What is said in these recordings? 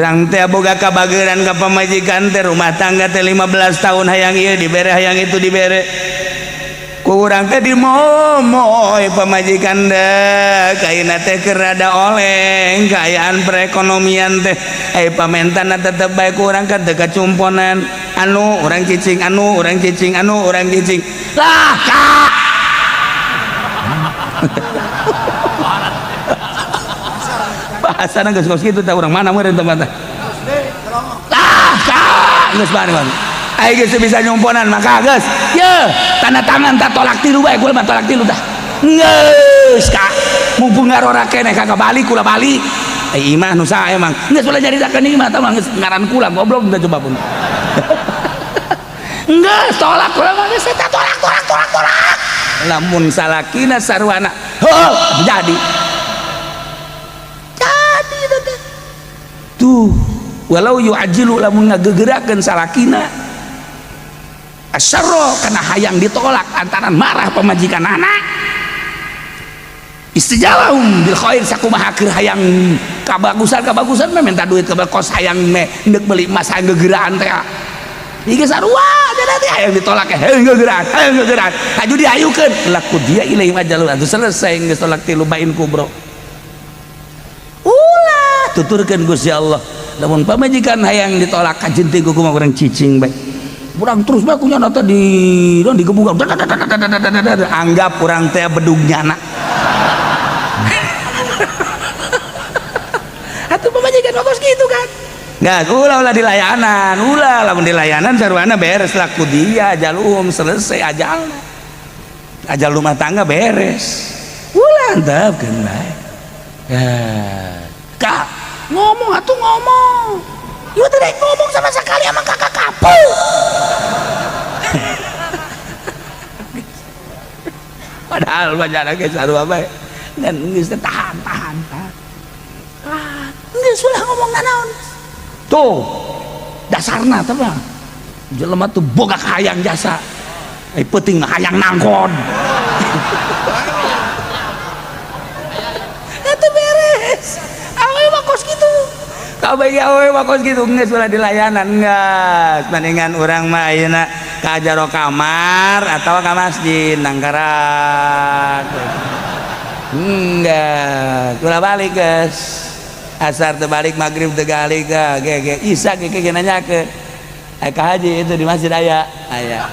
Urang teh boga kabageran ka pamajikan teh rumah tangga teh 15 tahun hayang ieu dibere hayang itu dibere. Ku urang teh dimomoy pamajikan deh kaina teh keur rada oleng kaayaan perekonomian teh ai pamentana tetep bae ku urang kan teu kacumponan anu urang cicing anu urang cicing anu urang cicing lah kak. Bahasana geus kos kitu teh urang mana meureun teh mah lah kak geus bari ai geus bisa nyumponan maka geus ye tanda tangan tak tolak tilu bae kula mah tolak tilu tah geus kak mumpung ngarora keneh kagak balik kula balik ai imah nu saha emang geus ulah nyaritakeun imah tah mah geus ngaran kula goblok teh coba pun geus tolak kula mah geus tolak tolak tolak tolak lamun salakina sarwana heuh jadi jadi teh tuh walau yu'ajilu lamun ngagegerakeun salakina asyarro karena hayang ditolak antara marah pemajikan anak istijalahum bil khair sakumaha keur hayang kabagusan kabagusan meh minta duit ke kos hayang meh ndek meuli emas hayang gegeraan teh ieu sarua teh hayang ditolak hayang gegeraan hayang gegeraan haju diayukeun laku dia ilaihim ajalun atuh selesai geus tolak tilu bain kubro ulah tuturkeun Gusti Allah lamun pamajikan hayang ditolak kajenting kumaha urang cicing bae urang terus bae kunya nata di digebukan anggap urang teh bedug nyana atuh pamajikan kos kitu kan nggak ulah ulah dilayanan ulah lamun dilayanan sarwana beres laku dia ajalum selesai ajalna ajal rumah tangga beres ulah antepkeun bae ya kak ngomong atuh ngomong ieu teh ngomong sama sekali sama kakak kapul. Padahal banyak ge sarua bae dan geus tahan tahan tahan. Ah, geus ulah ngomong nanaon. Tuh, dasarna teh mah. Jelema tuh boga hayang jasa. Eh penting mah hayang nangkon. Eta beres. Awewe mah kos kitu. Kabeh awewe mah kos kitu geus ulah dilayanan geus. Mendingan urang mah ayeuna ka jero kamar atawa ka masjid nangkarak. Enggak, ulah balik geus. Asar teu balik, maghrib teu balik, ge ge isya ge ge nanyakeun. Ai ka haji itu di masjid aya, aya.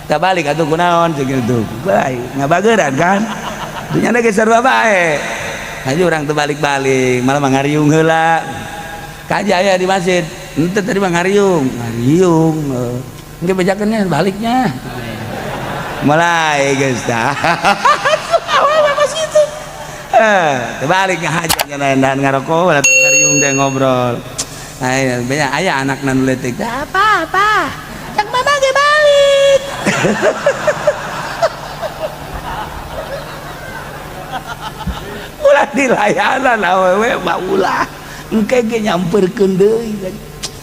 Teu balik atuh kunaon ceuk kitu. Bae, ngabageran kan? Dunyana ge sarua bae. Haji urang teu balik-balik, malah mah ngariung heula. Ka haji aya di masjid, henteu tadi mah ngariung, ngariung. Engke bejakeunnya baliknya. Mulai geus tah. Awewe kos kitu. Terbalik ngahaja dan ngarokok lah ngariung teh ngobrol. Aya banyak aya anakna nu leutik. Apa apa? Cak mama ge balik. Ulah dilayanan awewe mah ulah. Engke ge nyamperkeun deui.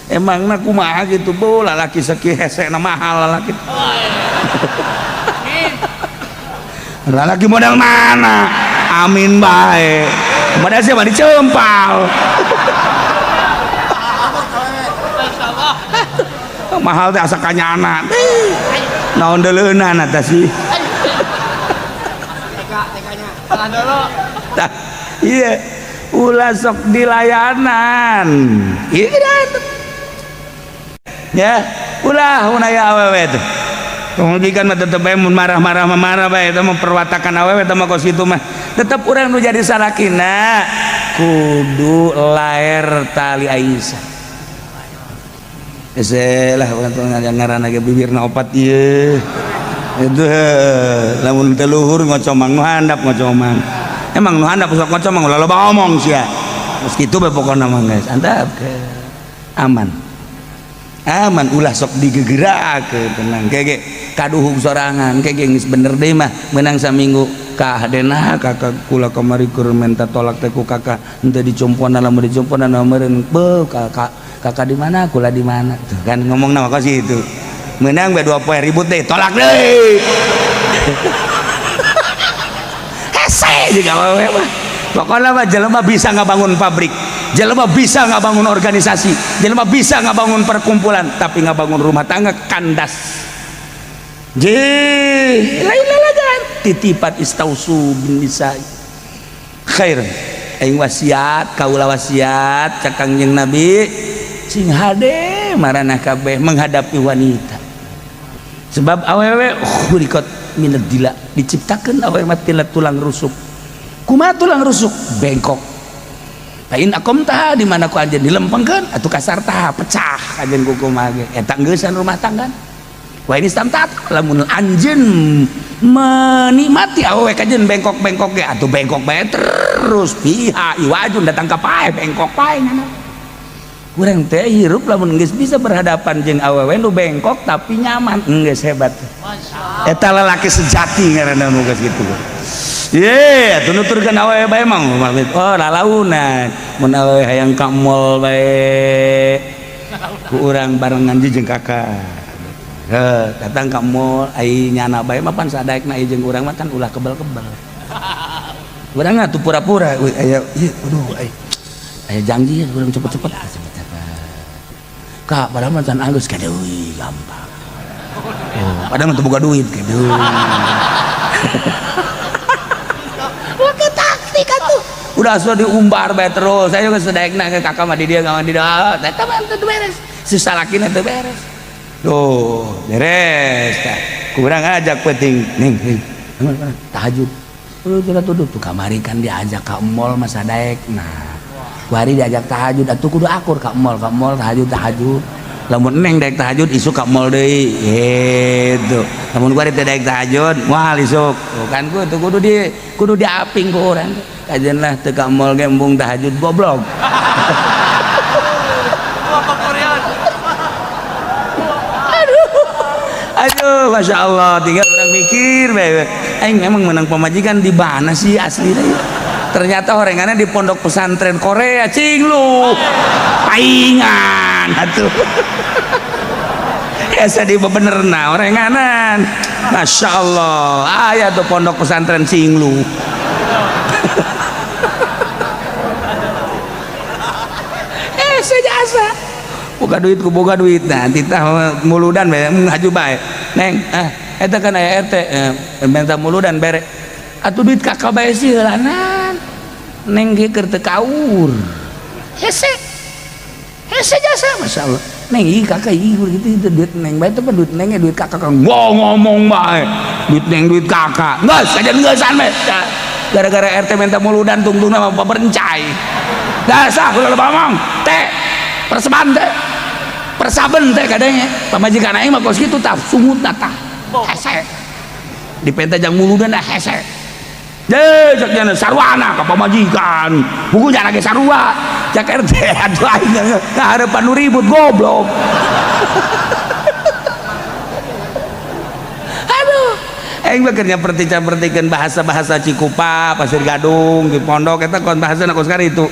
Emangna kumaha gitu bu lalaki sakieu hesena mahal lalaki. Lalaki modal mana? Amin bae. Modal siapa dicempal. Mahal teh asa kanyana. Naon deuleunan eta sih. TK-nya. Tahan dulu. Tah, iya. Ulah sok dilayanan. Ieu kan. Ya, ulah unaya awewe teh. Kemudian mah tetep bae mun marah-marah mah marah bae eta memperwatakan awewe teh mah kos kitu mah. Tetep urang nu jadi salakina kudu laer tali Aisyah. Hese lah urang teh ngaranna ge bibirna opat ieu. Itu lamun teu luhur ngocomang nu handap ngocomang. Emang nu handap sok ngocomang ulah loba omong sia. Geus kitu bae pokona mah geus antap aman. Aman ulah sok digegerakeun tenang kege kaduhung sorangan kege geus bener deui mah meunang saminggu kahadena kakak kula kamari keur minta tolak teh ku kakak henteu dicumponan lamun dicumponan meureun beuh kakak kakak di mana kula di mana tuh kan ngomongna mah kos kitu meunang bae 2 poe ribut deui tolak deui hese juga awewe mah pokona mah jelema bisa ngabangun pabrik Jelema bisa ngabangun organisasi, jelema bisa ngabangun perkumpulan, tapi ngabangun rumah tangga kandas. Je, lain lalagan titipan istausu bin nisa khair. Aing wasiat, kaula wasiat ka Kangjeng Nabi, sing hade maranah kabeh menghadapi wanita. Sebab awewe khuliqat minad dila, diciptakeun awewe mah tina tulang rusuk. Kumaha tulang rusuk? Bengkok. Lain akom taha di mana ku anjeun dilempengkeun atuh kasar taha pecah anjeun ku kumaha ge. Eta geusan rumah tangga. Wah ini stamtat lamun anjeun menikmati awewe kajeun bengkok-bengkok ge atuh bengkok bae terus piha iwajun datang ka pae bengkok pae ngana. Urang teh hirup lamun geus bisa berhadapan jeung awewe nu bengkok tapi nyaman geus hebat. Eta lalaki sejati ngaranna nu geus kitu. Ye, atuh nuturkeun awewe bae mah oh lalaunan mun awewe hayang ka mall bae ku urang barengan jeung kakak. Heh, datang ka mall ai nyana bae mah pan sadaekna jeung urang mah kan ulah kebel-kebel. Urang atuh pura-pura euy aya ieu aduh ai aya janji urang cepet-cepet cepet-cepet. Kak, padahal mah can anggeus kadeui gampang. Oh, padahal mah teu boga duit kadeui. Oke taktik atuh. Udah sudah diumbar bae terus. Saya juga sadaekna ke kakak mah di dia nggak di dia. Eta mah teu beres. Susah lakina teu beres. Tuh, beres tah. Kurang ajak penting. Ning, ning. Tahajud. Udah tuh tuh kamari kan diajak ka mall mah sadaek. Nah, kuari diajak tahajud atuh kudu akur ka mall tahajud tahajud. Lamun neng daek tahajud isuk ka mall deui. Gitu. Lamun kuari teu daek tahajud, moal isuk. Tuh kan kudu kudu diaping ku urang. Kajeun lah teu ka mall ge embung tahajud goblok. Aduh, masya Allah, tinggal orang mikir, bae. Aing memang menang pemajikan di mana sih aslinya? Ternyata orengannya di pondok pesantren Korea, cing lu, paingan, atuh. Ya sedih bener nah orenganan, masya Allah, aya tuh pondok pesantren cing lu. Sejasa. Boga duit ku boga duit nah titah muludan bae ngaju bae neng ah eta kan aya RT minta muludan bere atuh duit kakak bae sih heulanan neng ge keur teu kaur hese hese jasa masyaallah neng ieu kakak ieu gitu itu duit neng bae teh duit neng duit kakak kan ngomong bae duit neng duit kakak geus aja geusan bae gara-gara RT minta muludan tungtungna mah berencai dasah ulah loba omong teh perseban teh persaben teh kadangnya pamajikan aing mah kos kitu tah sungutna tah hese dipenta jang muludan dah hese je cek nya sarwana ka pamajikan buku nya lagi sarua cek RT aduh aing ngaharepan nu ribut goblok. Aduh aing mah keur nyaperti-capertikeun bahasa-bahasa Cikupa Pasir Gadung di pondok eta kon bahasana kos karitu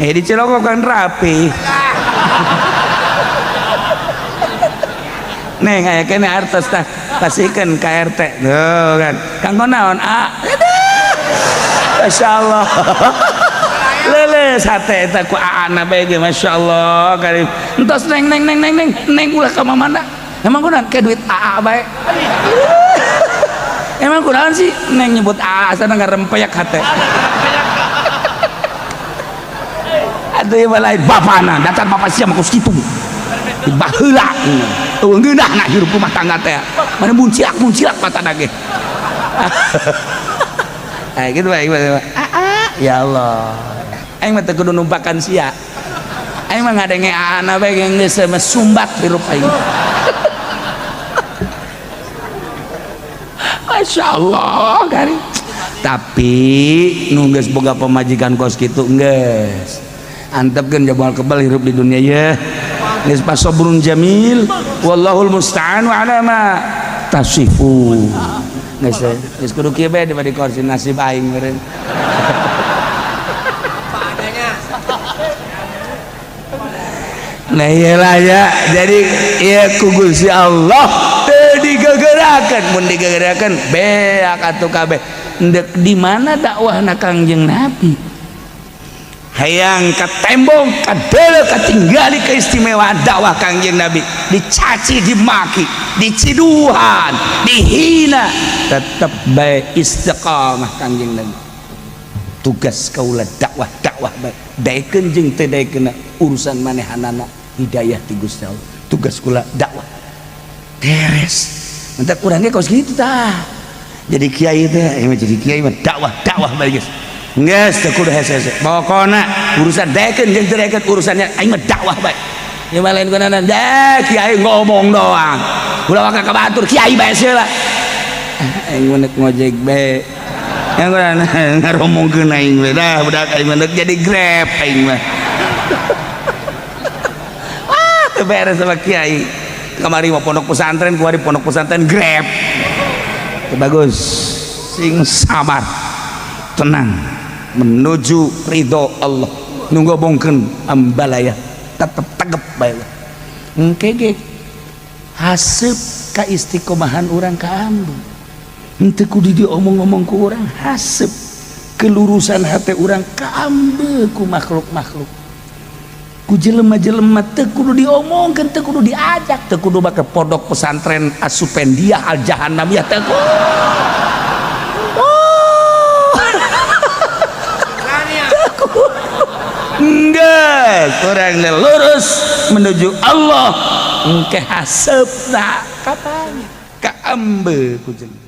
di Cilongok kan rapi. Neng aya kene artos tah pasikeun ka RT. Tuh kan. Kanggo naon? Ah. Masyaallah. Leuleus hate eta ku aana bae ge masyaallah karim. Entos neng neng neng neng neng neng ulah ka mamana. Emang kunaon ke duit aa bae. Emang kunaon sih neng nyebut aa sana ngarempeyak hate. Atuh ieu lain bapana, datar bapak sia mah kos kitu. Baheula. Eueuh ngeunahna hirup rumah tangga teh. Mana muncilak-muncilak matana ge. Ah gitu bae. Aa, ya Allah. Aing mah teu kudu numpakan sia. Aing mah ngadenge aana bae geus sumbat hirup aing. Masya Allah, gari. Tapi nu geus boga pamajikan kos kitu geus. Antepkeun jabal kebal hirup di dunia ye. Geus pasobrun jamil wallahul musta'an wa ala ma tasifun. Geus geus kudu kieu bae dibari kursi nasib aing meureun. Nah iyalah ya, jadi ieu ku Gusti Allah teu digegerakeun, mun digegerakeun beak atuh kabeh. Ndek di mana dakwahna Kangjeng Nabi? Hayang katembong, kadele, katinggali keistimewaan dakwah Kangjeng Nabi, dicaci, dimaki, diciduhan, dihina, tetep baik istiqamah Kangjeng Nabi. Tugas kaula dakwah, dakwah baik, daekeun jeung teu daekeun urusan manehanana, hidayah ti Gusti Allah. Tugas kula dakwah, beres. Mentak urangnya kos gitu tah. Jadi kiai teh, jadi kiai mah dakwah, dakwah bae geus. Geus teu kudu hese-hese. Pokona urusan daekeun jeung teu daekeun urusannya aing mah dakwah bae. Ya mah lain kunanan, dah kiai ngomong doang. Ulah waka ka batur, kiai bae sia lah. Aing mah ngojek bae. Yang kunanan ngaromongkeun aing we dah budak, aing mah jadi Grab aing mah. Ah, teu beres sama kiai. Kamari mah pondok pesantren, kuari pondok pesantren Grab. Teu bagus. Sing sabar. Tenang menuju ridho Allah. Nunggu bongkeun ambalaya tetep tegep bae. Engke ge haseup ka istiqomahan urang ka ambu. Henteu kudu diomong-omong ku urang, haseup kelurusan hati urang ka ambe ku makhluk-makhluk, ku jelema-jelema. Teu kudu diomongkeun, teu kudu diajak, teu kudu make pondok pesantren Asupendia Al Jahannamiyah, teu kudu. Oh. Teu kudu. Enggeus, urang lurus menuju Allah, engke haseupna kapan ka ambe ku jelema.